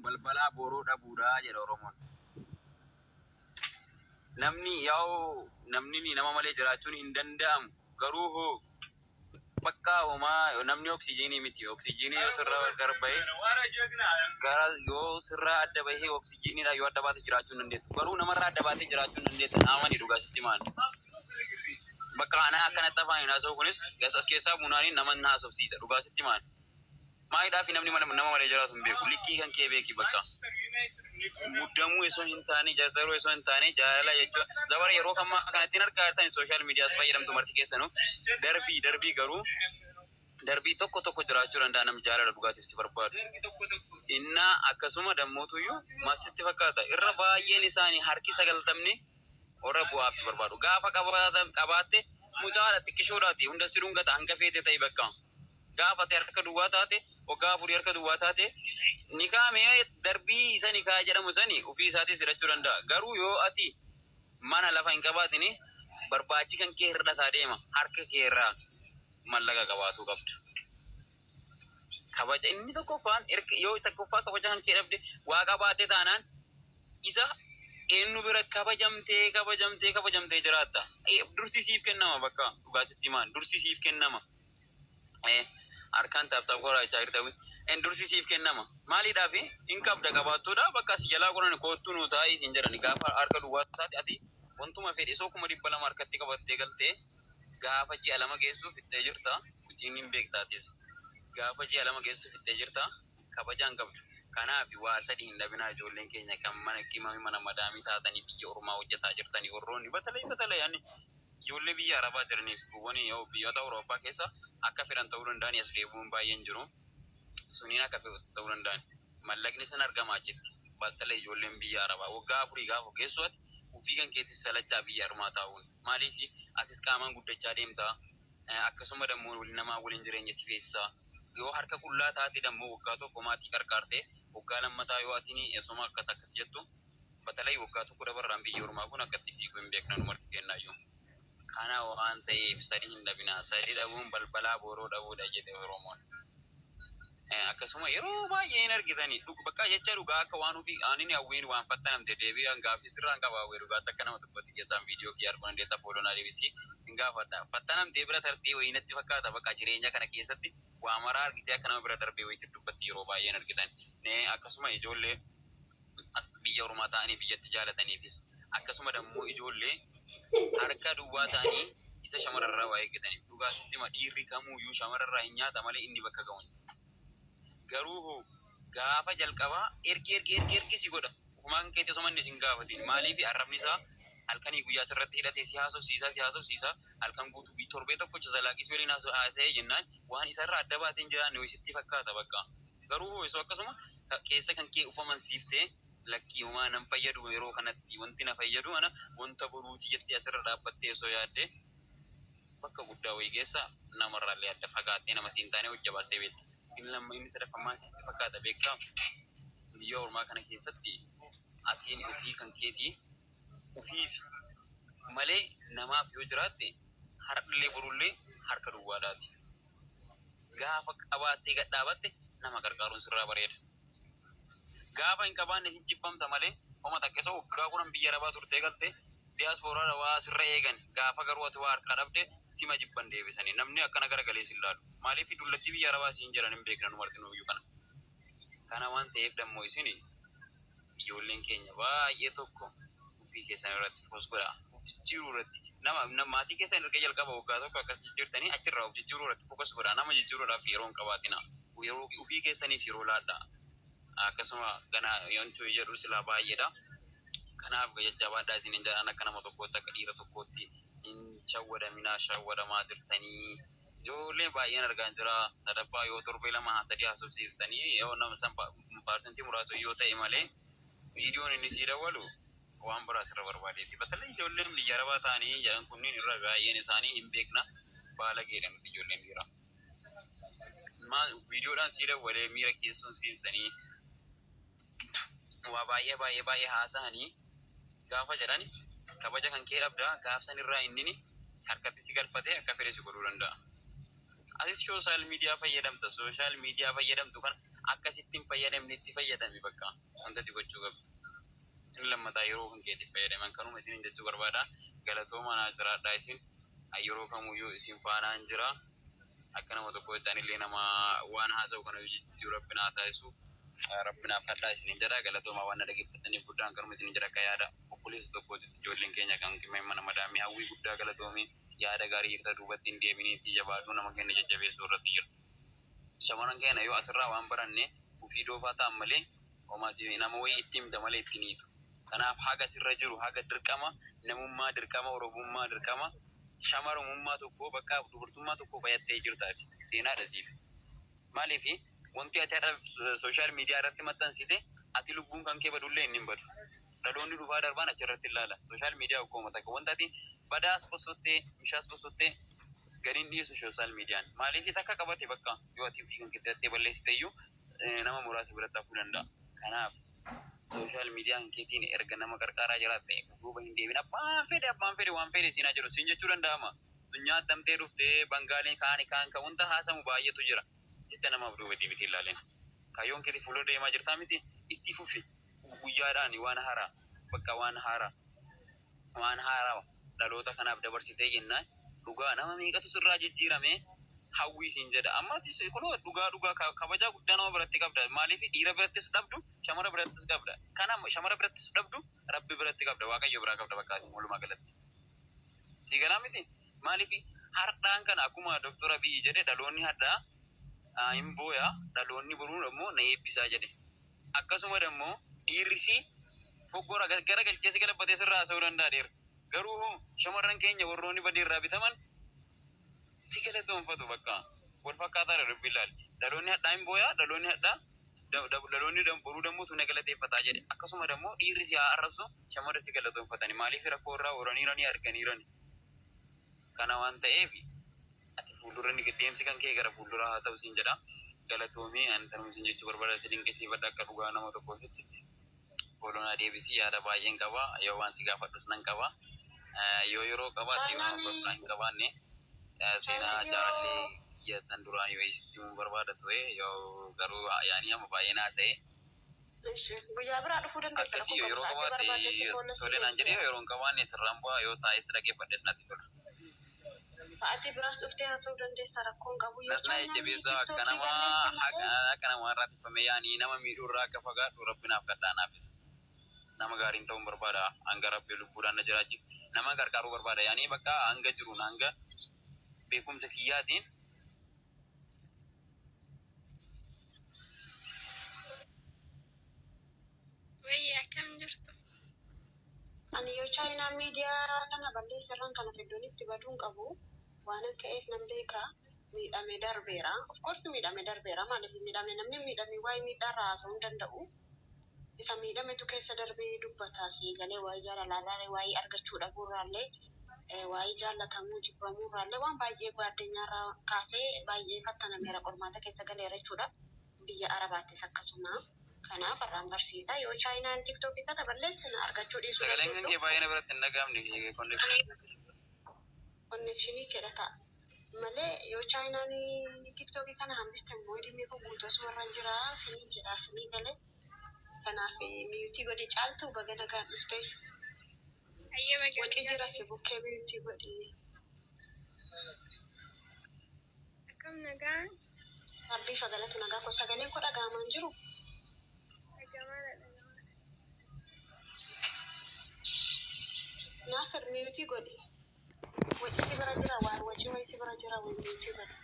Balbalaa booroo dhabuudha jedha Oromoon. Namni yaa'u namni nama malee jiraachuun hin danda'amu. Garuu hoo bakka homaa namni oksijiinii miti. Oksijiinii yoo sirraa gargar bahe, gara yoo sirraa adda bahee, oksijiiniidha yoo adda baate jiraachuu hin dandeettu. Garuu namarraa adda baatee jiraachuu hin dandeettu. Amani, dhugaa sitti maal. Bakka anaa akkanatti afaan hin haasa'u kunis as keessaa bunaanii nama hin haasofsiisa. Dhugaa sitti maal. Maayidhaa fi namni nama malee jiraatu hin beeku. Likkii kan kee beeki bakka. Muddamuu osoo hin taane, jarjaruu osoo hin taane, jaalala jechuun zabara yeroo kammaa kanatti argaa jirtan, social medias fayyadamtu marti keessanuu, darbii darbii garuu darbii tokko tokko jiraachuu danda'a namni jaalala dhugaatiif si barbaadu. Innaa akkasuma dammootuyyuu maasitti fakkaata. Irra baay'een isaanii, harki 90ni warra bu'aaf si barbaadu. Gaafa qabaatte mucaadha, xiqqishoodhaati, hunda si dhungata hanga feete ta'e bakka. Gaafa ati harka duwwaa taate, waggaa 4 harka duwwaa taate, nikaa mee darbii isa nikaa jedhamu sani ofii isaatis hidhachuu danda'a. Garuu yoo ati mana lafa hin qabaatini, barbaachi kan kee hir'ataa deema. Harka kee irraa mallaqa qabaatuu qabdu. Kabaja inni tokkoffaan yoo tokkoffaa kabaja kan kee dhabde, waa qabaate taanaan isa eenyu bira kabajamtee kabajamtee kabajamtee jiraatta. Dursi siif kennama bakka, dhugaa sitti himaan, dursi siif kennama. Harkaan tap tap godhaa jechaa jirta. Dursi siif kennama. Maaliidhaaf hin qabda, qabaattuudha, bakka si jalaa godhan koottuu nu taa'ii siin jedhani. Gaafa harka duwwaa taate, ati wantuma fedhe isoo 200,000 harkatti qabattee galtee, gaafa ji'a 2 geessu fixxee jirta. Hojiin hin beektaatis. Gaafa ji'a 2 geessu fixxee jirta. Kabajaan qabdu. Kanaaf waa sadi hin dhabinaa, ijoolleen keenya kan mana qimamii mana madaamii taatanii biyya ormaa hojjetaa jirtanii, warroonni batalay batalay ani ijoollee biyya Arabaa jiraniif kuuwwan yoo biyyoota Awurooppaa keessa akka fedhan ta'uu danda'an, as deebi'uun baay'een jiru. Suniin akka fedhu ta'uu danda'an. Mallaqni san argama achitti. Batalay ijoolleen biyya Arabaa waggaa 4 gaafa geessu ati ofii kan keetis salachaa biyya ormaa taa'uun. Maaliif atis qaamaan guddachaa deemtaa. Akkasuma dammoo namaa waliin jireenya si feessisaa. Yoo harka qullaa taate dammoo, waggaa 1 maatii qarqaarte, waggaa lammataa yoo atiin esuma akkas akkas jettu, batalay waggaa 1 dabarraan biyya ormaa kun akka itti fiiguu hin beekna nu marti kennaayyuu. Kana waan ta'eef sadi hin dhabinaa. Sadi dhabuun balbalaa booroo dhabuudha jedhe Oromoon. Akkasuma yeroo baay'ee hin argitani. Bakka jecha dhugaa akka waan ofii aanini hawwiin waan fattanamte deebii gaaffii sirraan qaba. Hawwee, dhugaatti akka nama tokkotti keessaan viidiyoo kiyya arguu dandeetta, follow naa deebisii sin gaafadha. Fattanamtee bira tartee wayii natti fakkaata, bakka jireenya kana keessatti waa maraa argitee akka nama bira darbee wayiitti dubbatti yeroo baay'ee hin argitan. Akkasuma ijoollee as biyya ormaa ta'anii biyyatti jaalataniifis, akkasuma dammoo ijoollee harka duwwaa ta'anii isa shamararraa waa eeggataniif, dhugaatitti ma dhiirri kamuuyyuu shamararraa hin nyaata malee inni bakka ga'u hin. Garuu hoo gaafa jalqabaa ergi ergi ergi ergi si godha. Ufumaan keetti osuma inni sin gaafatin. Maaliif arrabni isaa halkanii guyyaa sirratti hidhatee si haasofsiisaa, si haasofsiisaa halkan guutuu torbee tokkocha zalaaqisii waliin haasa'ee jennaan waan isarraa adda baatee hin jiraanne wayii sitti fakkaata bakka. Garuu hoo isoo akkasuma keessa kan kee ufamansiiftee, lakkii, homaa nan fayyadu yeroo kanatti, wanti na fayyadu ana wanta boruuti jettee asirra dhaabbattee osoo yaadde, bakka guddaa wayii keessa namarraallee adda fagaattee nama siin taane hojja baastee beekta. Inni lamma, inni sadaffaan maal sitti fakkaata beektaa? Biyya ormaa kana keessatti atiin ofii kan keetii ofiif malee namaaf yoo jiraatte, har'allee borullee harka duwwaadhaati. Gaafa qabaattee gad dhaabatte nama gargaaruun sirraa bareeda. Gaafa hin qabaanne si jibbamta malee homa takka isa waggaa 10 biyya arabaa turtee galte diyaaspooraadha waa sirra eegan, gaafa garuu ati waa harkaa dhabde sima jibban deebisanii, namni akkana garagalee sin laalu. Maaliif dullattii biyya arabaa siin jedhan hin beekna nu marti nuyyuu kana. Kana waan ta'eef dammoo isin ijoolleen keenya baay'ee tokko ofii keessan irratti focus godhaa. Of jijjiiruu irratti, nama maatii keessan erga jalqaba waggaa 1 akkas jijjiirtanii, achirraa of jijjiiruu irratti focus godhaa. Nama jijjiiruudhaaf yeroo hin qabaatina. Yeroo ofii keessaniif yeroo laadhaa. Akkasuma gana yoontuu jedhu silaa baay'eedha. Kanaaf jajjabaadhaa isiniin jedhaan, akka nama tokkootti, akka dhiira tokkootti hin shawwadaminaa, shawwadamaa jirtanii. Ijoollee baay'een argaa jira. Sadaffaa yoo torbee 2 3 haasofsiiftanii, yoo nama san percentii muraasa yoo ta'e malee, viidiyoon inni sii dawwalu waan biraa sirra barbaadeeti. Batallee ijoolleen biyya arabaa ta'anii jedhan kunniin irra baay'een isaanii hin beekna, baalageedha miti ijoolleen dhiiraa. Maal viidiyoodhaan sii dawwalee miira keessoon seensanii waa baay'ee baay'ee baay'ee haasa'anii gaafa jedhani, kabaja kan kee dhabdaa, gaafsan irraa innini harkatti si galfatee akka fedhe si godhuu danda'a. Atis social media fayyadamta. Social media fayyadamtu kana Akkasitti hin fayyadamne itti fayyadami bakka wanta ati gochuu qabdu. Inni lammataa yeroo kan keetti fayyadaman kanuma isiniin jechuu barbaada. Galatoomaa naa jiraadhaa isin yeroo kamuyyuu isin faanaan jira. Akka nama tokkootti anillee nama waan haasa'u kana jijjiiru Rabbi naa taasisu. Rabbi naaf kadhaa isiniin jedha. Galatoomaa waan na dhaggeeffataniif guddaan kanuma isiniin jedha akka yaada obboleessa tokkootitti ijoolleen keenya kan mana madaamii hawwii guddaa galatoomii yaada gaarii jirta duubatti hin deebiniitti jabaadhu nama keenya jajjabeessuu irratti jirtu. Shamarran keenya yoo asirraa waan baranne ufii doofaa ta'an malee homaati nama wayii itti himta malee itti hiitu. Kanaaf haga sirra jiru haga dirqama namummaa dirqama oromummaa dirqama shamarummaa tokko bakka dubartummaa tokko fayyadtee jirtaati. Seenaadha siif. Maaliif wanti ati har'a social media irratti maxxansite ati lubbuun kan kee badullee inni hin badu. Dhaloonni dhufaa darbaan achirratti ilaala. Social media akkuma takka wanta ati badaas bosottee mishaas bosottee gadi hin dhiisu social mediaan. Maaliif takka qabate bakka yoo ati ofii kan keetti balleessite iyyuu nama muraasa biratti hafuu danda'a. Kanaaf social mediaan keetiin erga nama qarqaaraa jiraatte duuba hin deebin abbaan fedhe waan fedhe siinaa jedhu siin jechuu danda'ama. Dunyaa attamtee dhuftee Bangaaliin kaan kaan kan wanta haasamu baay'eetu jira. Jecha namaaf duuba deebitee ilaaleen. Kaayyoon keetii fuuldura deemaa jirtaa miti itti fufi guyyaadhaan waan haaraa bakka waan haaraa dhaloota kanaaf dabarsitee jennaan dhugaa nama meeqatu sirraa jijjiirame hawwii siin jedha. Amma kunoo dhugaa dhugaa kabajaa guddaa nama biratti qabda. Maaliif dhiira birattis dhabdu shamara birattis qabda. Kana shamara birattis dhabdu Rabbi biratti qabda Waaqayyo biraa qabda bakka ati walumaa galatti. Si galaa miti? Maaliif hardhaan kana akkuma Doktor Abiyyi jedhe dhaloonni hardhaa hin booya dhaloonni boruu immoo na eebbisaa jedhe. Akkasuma immoo dhiirrisi foggora gara galchee si galabbatee sirraa haasa'uu danda'a dheera. Garuu hoo shamarran keenya warroonni badii irraa bitaman si galatoonfatu bakka wal fakkaataadha dubbii ilaali. Dhaloonni hadhaa hin booyaa dhaloonni hadhaa dhaloonni boruu dammoo na galateeffataa jedhe. Akkasuma dammoo dhiirri si haa arrabsu shamarri si galatoonfatani maaliif rakkoo irraa oolaniiranii arganiirani. Kana waan ta'eef ati fuuldura ni deemsi kan kee gara fuulduraa haa ta'u siin jedha. Galatoomii ani tanuma siin jechuu barbaada si dinqisiifadha akka dhugaa nama tokkoofitti. Foolonaa deebisii yaada baay'een qaba. Yoo waan si gaafadhus nan qaba. Yoo yeroo qabaatte yoo nama barbaada hin qabaanne seenaa jaalallee kiyya tan duraan yoo isitti himuu barbaada ture yoo garuu yaanii amma baay'ee naasa'e. Guyyaa biraa dhufuu dandeessa. Akkasii yoo yeroo qabaatte tole naan jedhee yeroo hin qabaanne sirraan bu'aa yoo taa'es dhaggeeffadhes natti tola. Sa'aatii biraas dhuftee haasa'uu dandeessa rakkoon qabu. Yoo Nasnaa jajjabeessaa akka nama akka nama irraa tiffame yaanii nama miidhuu irraa akka fagaadhu Rabbi naaf kadhaa naafis. Nama gaariin ta'uun barbaada hanga Rabbi lubbuudhaan na jiraachise nama gargaaruu barbaada yaanii bakka hanga jiruun hanga beekumsa kiyyaatiin. Wayyi akkam jirtu? Ani yoo chaayinaa miidiyaa kana balleessarraan kana iddoon itti baduun qabu waan akka eef nan beeka miidhame darbeera. Of course miidhame darbeera. Maaliif miidhame namni miidhame waa'ee miidhaarraa haasa'uu hin danda'u. Isa miidhametu keessa darbee dubbata galee waa'ee jaalalaarraa waa'ee argachuu dhabuurraallee waa'ee jaallatamuu jibbamuurraallee waan baay'ee gaaddeenyaarraa kaasee baay'ee fattanameera qormaata keessa galeera jechuudha. Biyya Arabaattis akkasuma. Kanaaf har'aan barsiisaa yoo chaayinaan TikTokii kana balleesse na argachuu dhiisuu Sagaleen kan dandeessu. kee baay'ee na biratti hin dhaga'amne. Connectionii kedha ta'a. Malee yoo chaayinaan TikTokii kana hambiste immoo dhimmi kun guutuu asumarra jira sinii jedha sinii galee. Kanaaf muteii godhi caaltu baga nagaan dhufte. Ayyee baga Wacii jira si bukkee muteii godhi. Akkam nagaan? Rabbii fagalatu nagaa koo sagaleen koo dhaga'amaa hin jiru. Dhagamaadha dhagamaadha. Naasir muteii godhi. Waci si bira jira waan wacii wayii si bira jira wayi muteii godhi.